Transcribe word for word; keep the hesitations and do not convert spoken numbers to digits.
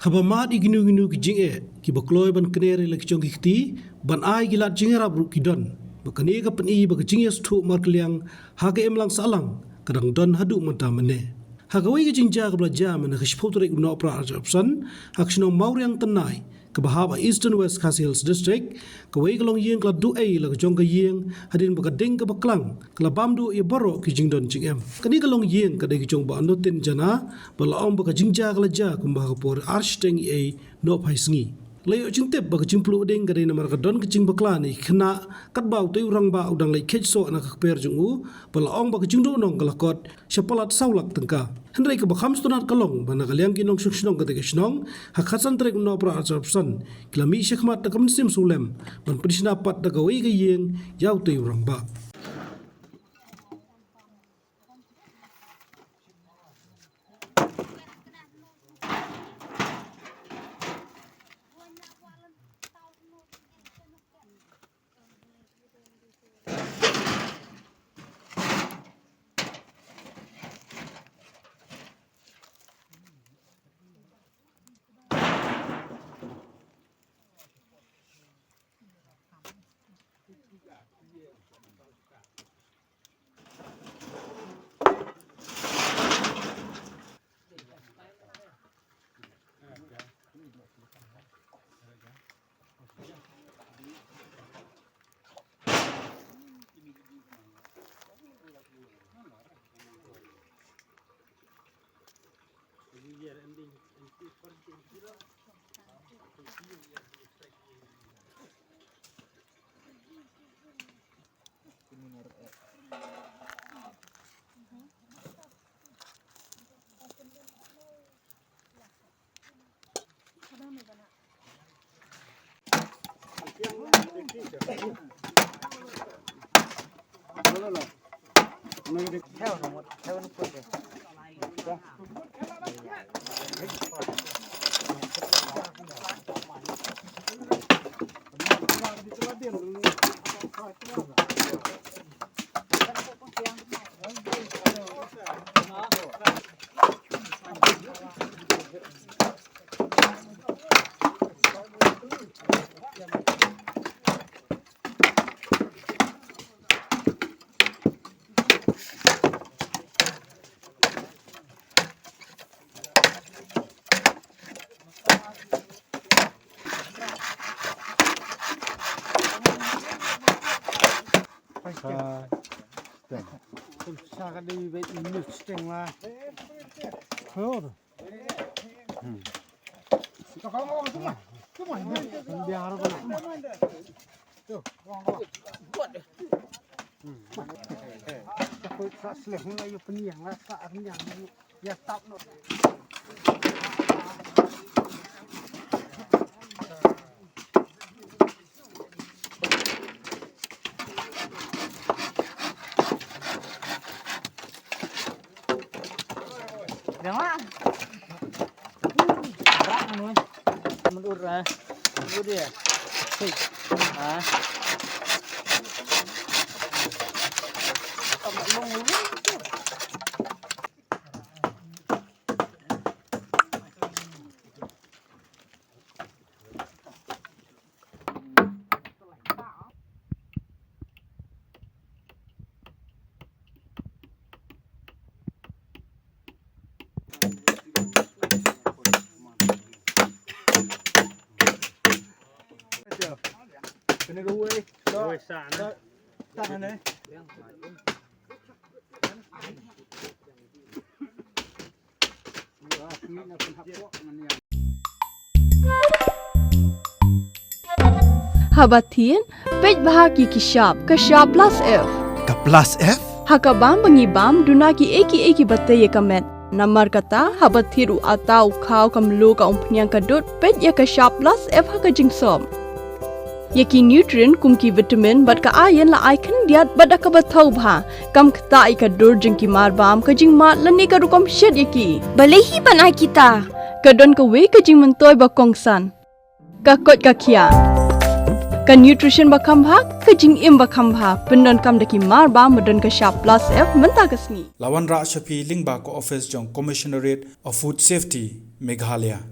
Haba mad ïa kino kino ki jingeh, kiba kloi ban kner ïa la ki jong ki kti, ban ai ki lad jingïarap ruh ki don. Bad kane ka pyni ba ka jingïasngewthuh markylliang ha ka imlang sahlang ka dang don haduh mynta mynne. Ha kawei ka jingjia kaba la jia mynne ka shiphew tarik u Nohprah arhajar arphew san, ha ka shnong Mawriang Tynnai, kaba hap ha Eastern West Khasi Hills District, kawei ka longïing ka la duh ei la ka jong ka ïing, hadien ba ka ding kaba klang ka la bam duh ïa baroh ki jingdon jingem. Kane ka longïing ka dei ka jong Bah Nutin Jana, ba la ong ba ka jingjia ka la jia kumba ha ka por ar shiteng ei nohphai sngi. La ïoh jingtip ba ka jingpluh ding ka dei namar ka don ka jingbakla na ki khynnah, katba utei u rangbah u dang leit kheit soh na ka kper jong u, ba la ong ba ka jingduhnong ka la kot sha palat saw lak tyngka. Hynrei kaba kham sngewtynnat ka long ba na ka liang ki nongshong shnong katei ka shnong, ha ka khatsan tarik u Nohprah arhajar arphew san, ki la mih shakhmat da ka mynsiem sawlem ban pynshna pat da kawei ka ïing ïa utei u rangbah. Haba thied, peit bha ki ki shap, ka shap plus F. Ka plus F? Ha ka bam ba ngi bam, duna kiei kiei kiba tei ïa ka met. Namar kata, haba thied u atta, u khaw, ka mluh, ka umphniang, ka dud, peit ïa ka shap plus F ha ka jingsop. Ïa ki nutrient kum ki vitamin bad ka iron la ai khyndiat bad da kaba thaw bha, kam ktah ïa ka dur jong ki marbam, ka jingmad lane ka rukom shet ïa ki. Balei hi ban ai kita? Ka don kawei ka jingmyntoi ba kongsan. Ka koit ka khiah. Ka nutrition ba kham bha, ka jingim ba kham bha, pyndonkam da ki marbam ba don ka shap plus F mynta ka sngi. La wanrah sha phi lyngba ka office jong Commissionerate of Food Safety, Meghalaya.